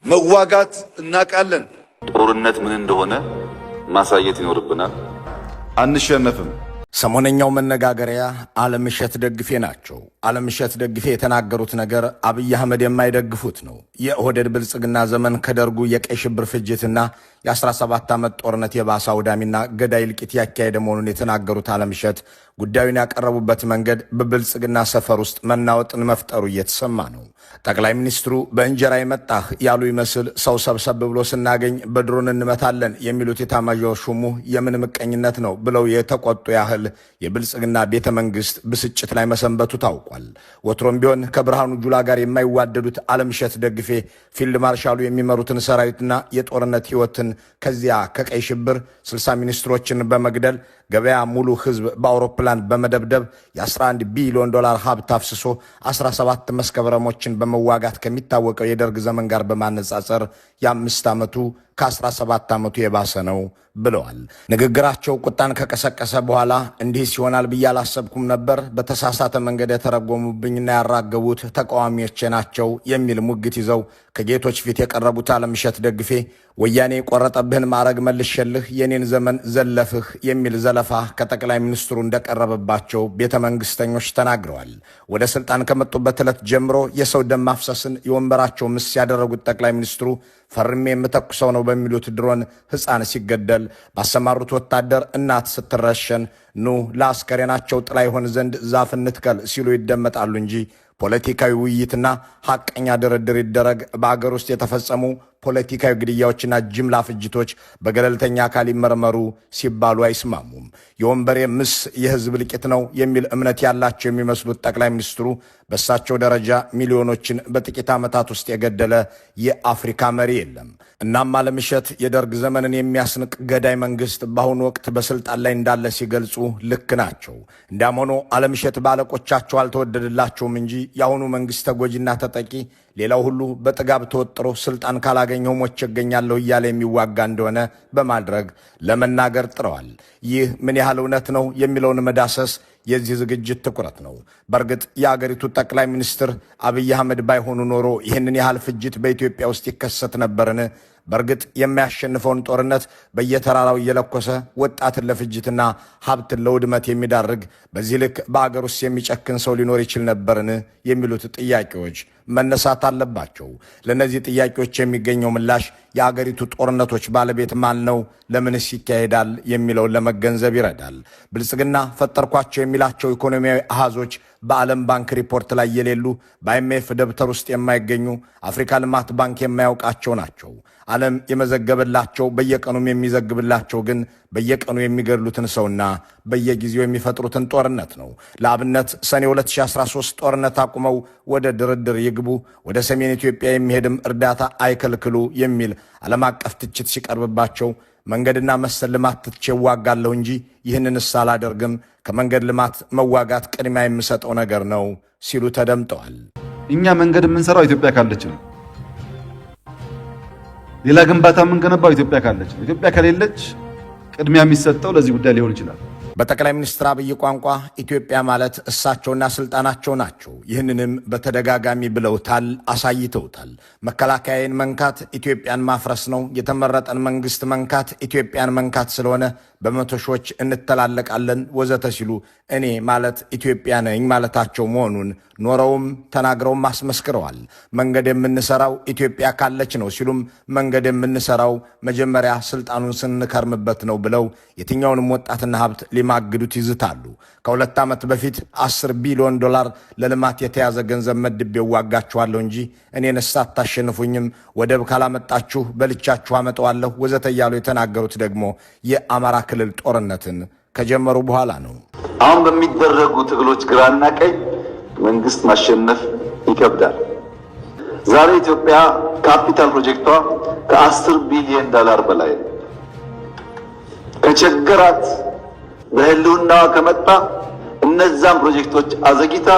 መዋጋት እናውቃለን። ጦርነት ምን እንደሆነ ማሳየት ይኖርብናል። አንሸነፍም። ሰሞነኛው መነጋገሪያ አለምሸት ደግፌ ናቸው። አለምሸት ደግፌ የተናገሩት ነገር አብይ አህመድ የማይደግፉት ነው። የኦህዴድ ብልጽግና ዘመን ከደርጉ የቀይ ሽብር ፍጅትና የ17 ዓመት ጦርነት የባሰ አውዳሚና ገዳይ እልቂት ያካሄደ መሆኑን የተናገሩት አለምሸት ጉዳዩን ያቀረቡበት መንገድ በብልጽግና ሰፈር ውስጥ መናወጥን መፍጠሩ እየተሰማ ነው። ጠቅላይ ሚኒስትሩ በእንጀራ የመጣህ ያሉ ይመስል ሰው ሰብሰብ ብሎ ስናገኝ በድሮን እንመታለን የሚሉት ኤታማዦር ሹሙ የምን ምቀኝነት ነው ብለው የተቆጡ ያህል የብልጽግና ቤተ መንግስት ብስጭት ላይ መሰንበቱ ታውቋል። ወትሮም ቢሆን ከብርሃኑ ጁላ ጋር የማይዋደዱት አለምሸት ደግፌ ፊልድ ማርሻሉ የሚመሩትን ሰራዊትና የጦርነት ህይወትን ከዚያ ከቀይ ሽብር 60 ሚኒስትሮችን በመግደል፣ ገበያ ሙሉ ህዝብ በአውሮፕላን በመደብደብ፣ የ11 ቢሊዮን ዶላር ሀብት አፍስሶ 17 መስከረሞችን በመዋጋት ከሚታወቀው የደርግ ዘመን ጋር በማነጻጸር የ5 ዓመቱ ከ17 ዓመቱ የባሰ ነው ብለዋል። ንግግራቸው ቁጣን ከቀሰቀሰ በኋላ እንዲህ ሲሆናል ብዬ አላሰብኩም ነበር፣ በተሳሳተ መንገድ የተረጎሙብኝና ያራገቡት ተቃዋሚዎቼ ናቸው የሚል ሙግት ይዘው ከጌቶች ፊት የቀረቡት አለምሸት ደግፌ ወያኔ የቆረጠብህን ማዕረግ መልሼልህ የኔን ዘመን ዘለፍህ የሚል ዘለፋ ከጠቅላይ ሚኒስትሩ እንደቀረበባቸው ቤተ መንግስተኞች ተናግረዋል። ወደ ስልጣን ከመጡበት ዕለት ጀምሮ የሰው ደም ማፍሰስን የወንበራቸው ምስ ያደረጉት ጠቅላይ ሚኒስትሩ ፈርሜ የምተኩሰው ነው በሚሉት ድሮን ሕፃን ሲገደል፣ ባሰማሩት ወታደር እናት ስትረሸን፣ ኑ ለአስከሬናቸው ጥላ ይሆን ዘንድ ዛፍ እንትከል ሲሉ ይደመጣሉ እንጂ ፖለቲካዊ ውይይትና ሐቀኛ ድርድር ይደረግ፣ በአገር ውስጥ የተፈጸሙ ፖለቲካዊ ግድያዎችና ጅምላ ፍጅቶች በገለልተኛ አካል ይመርመሩ ሲባሉ አይስማሙም። የወንበሬ ምስ የህዝብ እልቂት ነው የሚል እምነት ያላቸው የሚመስሉት ጠቅላይ ሚኒስትሩ በእሳቸው ደረጃ ሚሊዮኖችን በጥቂት ዓመታት ውስጥ የገደለ የአፍሪካ መሪ የለም። እናም አለምሸት የደርግ ዘመንን የሚያስንቅ ገዳይ መንግስት በአሁኑ ወቅት በስልጣን ላይ እንዳለ ሲገልጹ ልክ ናቸው። እንዲያም ሆኖ አለምሸት በአለቆቻቸው አልተወደደላቸውም እንጂ የአሁኑ መንግስት ተጎጂና ተጠቂ ሌላው ሁሉ በጥጋብ ተወጥሮ ስልጣን ካላገኘው ሞቼ እገኛለሁ እያለ የሚዋጋ እንደሆነ በማድረግ ለመናገር ጥረዋል። ይህ ምን ያህል እውነት ነው የሚለውን መዳሰስ የዚህ ዝግጅት ትኩረት ነው። በእርግጥ የአገሪቱ ጠቅላይ ሚኒስትር አብይ አህመድ ባይሆኑ ኖሮ ይህንን ያህል ፍጅት በኢትዮጵያ ውስጥ ይከሰት ነበርን? በእርግጥ የማያሸንፈውን ጦርነት በየተራራው እየለኮሰ ወጣትን ለፍጅትና ሀብትን ለውድመት የሚዳርግ በዚህ ልክ በአገር ውስጥ የሚጨክን ሰው ሊኖር ይችል ነበርን? የሚሉት ጥያቄዎች መነሳት አለባቸው። ለእነዚህ ጥያቄዎች የሚገኘው ምላሽ የአገሪቱ ጦርነቶች ባለቤት ማን ነው፣ ለምንስ ይካሄዳል የሚለውን ለመገንዘብ ይረዳል። ብልጽግና ፈጠርኳቸው የሚላቸው ኢኮኖሚያዊ አሃዞች በዓለም ባንክ ሪፖርት ላይ የሌሉ፣ በአይኤምኤፍ ደብተር ውስጥ የማይገኙ፣ አፍሪካ ልማት ባንክ የማያውቃቸው ናቸው። ዓለም የመዘገበላቸው በየቀኑም የሚዘግብላቸው ግን በየቀኑ የሚገድሉትን ሰውና በየጊዜው የሚፈጥሩትን ጦርነት ነው። ለአብነት ሰኔ 2013 ጦርነት አቁመው ወደ ድርድር ይግቡ፣ ወደ ሰሜን ኢትዮጵያ የሚሄድም እርዳታ አይከልክሉ የሚል ዓለም አቀፍ ትችት ሲቀርብባቸው መንገድና መሰል ልማት ትቼ እዋጋለሁ እንጂ ይህንንስ አላደርግም፣ ከመንገድ ልማት መዋጋት ቅድሚያ የምሰጠው ነገር ነው ሲሉ ተደምጠዋል። እኛ መንገድ የምንሰራው ኢትዮጵያ ካለች ነው። ሌላ ግንባታ የምንገነባው ኢትዮጵያ ካለች ነው። ኢትዮጵያ ከሌለች ቅድሚያ የሚሰጠው ለዚህ ጉዳይ ሊሆን ይችላል። በጠቅላይ ሚኒስትር አብይ ቋንቋ ኢትዮጵያ ማለት እሳቸውና ስልጣናቸው ናቸው። ይህንንም በተደጋጋሚ ብለውታል፣ አሳይተውታል። መከላከያዬን መንካት ኢትዮጵያን ማፍረስ ነው። የተመረጠን መንግስት መንካት ኢትዮጵያን መንካት ስለሆነ በመቶ ሺዎች እንተላለቃለን ወዘተ ሲሉ እኔ ማለት ኢትዮጵያ ነኝ ማለታቸው መሆኑን ኖረውም ተናግረውም አስመስክረዋል። መንገድ የምንሰራው ኢትዮጵያ ካለች ነው ሲሉም መንገድ የምንሰራው መጀመሪያ ስልጣኑን ስንከርምበት ነው ብለው የትኛውንም ወጣትና ሀብት ሊማግዱት ይዝታሉ። ከ2 ዓመት በፊት 10 ቢሊዮን ዶላር ለልማት የተያዘ ገንዘብ መድቤ እዋጋችኋለሁ እንጂ እኔንስ አታሸንፉኝም፣ ወደብ ካላመጣችሁ በልቻችሁ አመጣዋለሁ ወዘተ እያሉ የተናገሩት ደግሞ የአማራ ክልል ጦርነትን ከጀመሩ በኋላ ነው። አሁን በሚደረጉ ትግሎች ግራና ቀኝ መንግስት ማሸነፍ ይከብዳል። ዛሬ ኢትዮጵያ ካፒታል ፕሮጀክቷ ከ10 ቢሊዮን ዶላር በላይ ነው። ከቸገራት በህልውናዋ ከመጣ እነዛን ፕሮጀክቶች አዘግይታ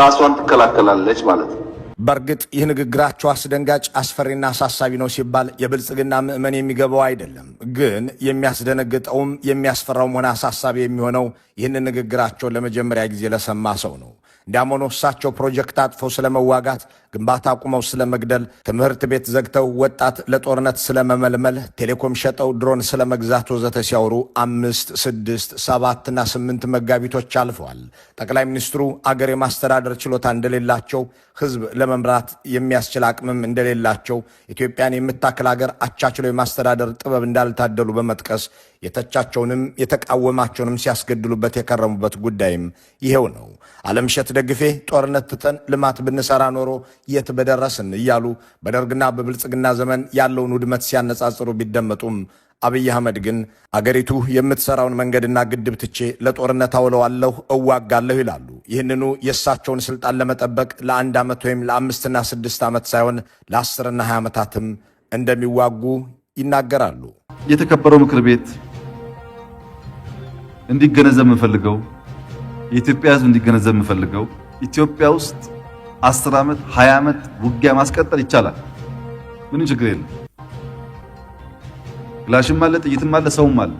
ራሷን ትከላከላለች ማለት ነው። በእርግጥ ይህ ንግግራቸው አስደንጋጭ፣ አስፈሪና አሳሳቢ ነው ሲባል የብልጽግና ምዕመን የሚገባው አይደለም። ግን የሚያስደነግጠውም የሚያስፈራውም ሆነ አሳሳቢ የሚሆነው ይህንን ንግግራቸውን ለመጀመሪያ ጊዜ ለሰማ ሰው ነው። እንዲያም ሆኖ እሳቸው ፕሮጀክት አጥፈው ስለመዋጋት ግንባታ አቁመው ስለመግደል፣ ትምህርት ቤት ዘግተው ወጣት ለጦርነት ስለመመልመል፣ ቴሌኮም ሸጠው ድሮን ስለመግዛት ወዘተ ሲያወሩ 5፣ 6፣ 7ና 8 መጋቢቶች አልፈዋል። ጠቅላይ ሚኒስትሩ አገር የማስተዳደር ችሎታ እንደሌላቸው፣ ህዝብ ለመምራት የሚያስችል አቅምም እንደሌላቸው፣ ኢትዮጵያን የምታክል አገር አቻችለው የማስተዳደር ጥበብ እንዳልታደሉ በመጥቀስ የተቻቸውንም የተቃወማቸውንም ሲያስገድሉበት የከረሙበት ጉዳይም ይሄው ነው። አለምሸት ደግፌ ጦርነት ትተን ልማት ብንሰራ ኖሮ የት በደረስን እያሉ በደርግና በብልጽግና ዘመን ያለውን ውድመት ሲያነጻጽሩ ቢደመጡም፣ አብይ አህመድ ግን አገሪቱ የምትሰራውን መንገድና ግድብ ትቼ ለጦርነት አውለዋለሁ፣ እዋጋለሁ ይላሉ። ይህንኑ የእሳቸውን ስልጣን ለመጠበቅ ለ1 ዓመት ወይም ለ5ና 6 ዓመት ሳይሆን ለ10ና 20 ዓመታትም እንደሚዋጉ ይናገራሉ። የተከበረው ምክር ቤት እንዲገነዘብ የምፈልገው፣ የኢትዮጵያ ሕዝብ እንዲገነዘብ የምፈልገው፣ ኢትዮጵያ ውስጥ 10 ዓመት፣ 20 ዓመት ውጊያ ማስቀጠል ይቻላል። ምንም ችግር የለም። ክላሽም አለ፣ ጥይትም አለ፣ ሰውም አለ።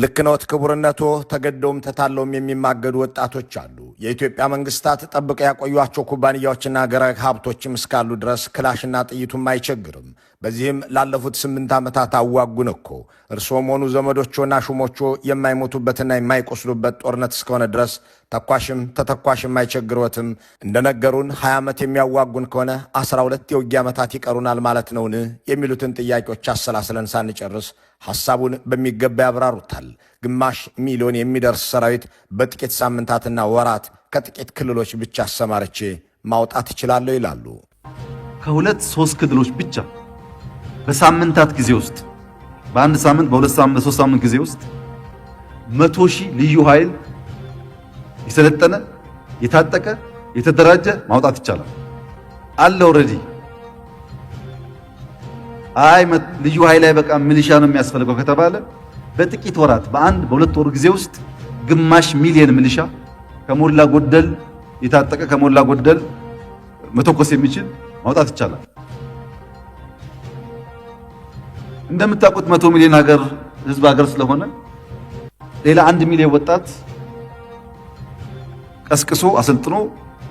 ልክ ነዎት ክቡርነቶ። ተገደውም ተታለውም የሚማገዱ ወጣቶች አሉ። የኢትዮጵያ መንግስታት ጠብቀው ያቆዩቸው ኩባንያዎችና ሀገራዊ ሀብቶችም እስካሉ ድረስ ክላሽና ጥይቱም አይቸግርም። በዚህም ላለፉት 8 ዓመታት አዋጉን እኮ። እርስዎም ሆኑ ዘመዶቾና ሹሞቾ የማይሞቱበትና የማይቆስሉበት ጦርነት እስከሆነ ድረስ ተኳሽም ተተኳሽም አይቸግሮትም። እንደነገሩን 20 ዓመት የሚያዋጉን ከሆነ 12 የውጊያ ዓመታት ይቀሩናል ማለት ነውን? የሚሉትን ጥያቄዎች አሰላስለን ሳንጨርስ ሐሳቡን በሚገባ ያብራሩታል። ግማሽ ሚሊዮን የሚደርስ ሰራዊት በጥቂት ሳምንታትና ወራት ከጥቂት ክልሎች ብቻ አሰማርቼ ማውጣት እችላለሁ ይላሉ። ከሁለት ሶስት ክልሎች ብቻ በሳምንታት ጊዜ ውስጥ፣ በአንድ ሳምንት፣ በ2 ሳምንት፣ በ3 ሳምንት ጊዜ ውስጥ 100,000 ልዩ ኃይል የሰለጠነ፣ የታጠቀ፣ የተደራጀ ማውጣት ይቻላል። አለ already። አይ ልዩ ኃይል ላይ በቃ ሚሊሻ ነው የሚያስፈልገው ከተባለ በጥቂት ወራት፣ በአንድ በ2 ወር ጊዜ ውስጥ ግማሽ ሚሊየን ሚሊሻ ከሞላ ጎደል የታጠቀ፣ ከሞላ ጎደል መተኮስ የሚችል ማውጣት ይቻላል። እንደምታውቁት 100 ሚሊዮን ሀገር ህዝብ ሀገር ስለሆነ ሌላ 1 ሚሊዮን ወጣት ቀስቅሶ አሰልጥኖ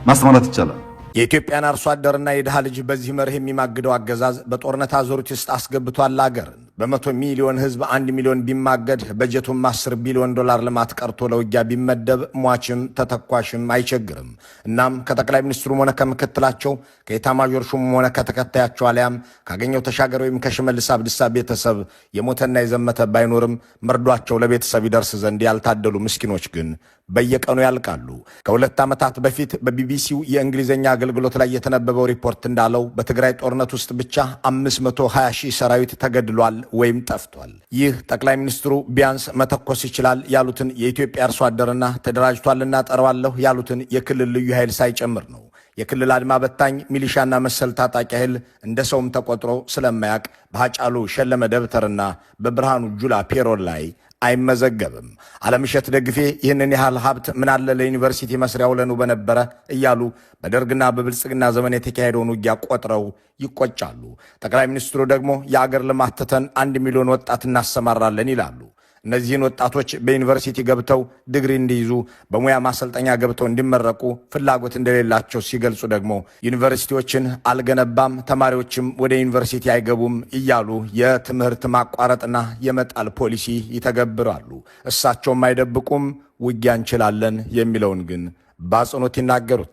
ማሰማራት ይቻላል። የኢትዮጵያን አርሶ አደርና የድሃ ልጅ በዚህ መርህ የሚማግደው አገዛዝ በጦርነት አዙሪት ውስጥ አስገብቷል አገርን። በ100 ሚሊዮን ህዝብ 1 ሚሊዮን ቢማገድ፣ በጀቱም 10 ቢሊዮን ዶላር ልማት ቀርቶ ለውጊያ ቢመደብ ሟችም ተተኳሽም አይቸግርም። እናም ከጠቅላይ ሚኒስትሩም ሆነ ከምክትላቸው፣ ከኤታማዦር ሹሙም ሆነ ከተከታያቸው፣ አሊያም ካገኘው ተሻገር ወይም ከሽመልስ አብዲሳ ቤተሰብ የሞተና የዘመተ ባይኖርም መርዷቸው ለቤተሰብ ይደርስ ዘንድ ያልታደሉ ምስኪኖች ግን በየቀኑ ያልቃሉ። ከ2 ዓመታት በፊት በቢቢሲው የእንግሊዝኛ አገልግሎት ላይ የተነበበው ሪፖርት እንዳለው በትግራይ ጦርነት ውስጥ ብቻ 520 ሺህ ሰራዊት ተገድሏል ወይም ጠፍቷል። ይህ ጠቅላይ ሚኒስትሩ ቢያንስ መተኮስ ይችላል ያሉትን የኢትዮጵያ አርሶ አደርና ተደራጅቷልና ጠረዋለሁ ያሉትን የክልል ልዩ ኃይል ሳይጨምር ነው። የክልል አድማ በታኝ፣ ሚሊሻና መሰል ታጣቂ ኃይል እንደ ሰውም ተቆጥሮ ስለማያቅ በሃጫሉ ሸለመ ደብተርና በብርሃኑ ጁላ payroll ላይ አይመዘገብም። አለምሸት ደግፌ ይህንን ያህል ሀብት ምናለ ለዩኒቨርሲቲ መስሪያ ውለኑ በነበረ እያሉ በደርግና በብልጽግና ዘመን የተካሄደውን ውጊያ ቆጥረው ይቆጫሉ። ጠቅላይ ሚኒስትሩ ደግሞ የአገር ልማት ትተን 1 ሚሊዮን ወጣት እናሰማራለን ይላሉ። እነዚህን ወጣቶች በዩኒቨርሲቲ ገብተው ዲግሪ እንዲይዙ፣ በሙያ ማሰልጠኛ ገብተው እንዲመረቁ ፍላጎት እንደሌላቸው ሲገልጹ ደግሞ ዩኒቨርሲቲዎችን አልገነባም፣ ተማሪዎችም ወደ ዩኒቨርሲቲ አይገቡም እያሉ የትምህርት ማቋረጥና የመጣል ፖሊሲ ይተገብራሉ። እሳቸውም አይደብቁም፣ ውጊያ እንችላለን የሚለውን ግን በአጽንኦት ይናገሩት።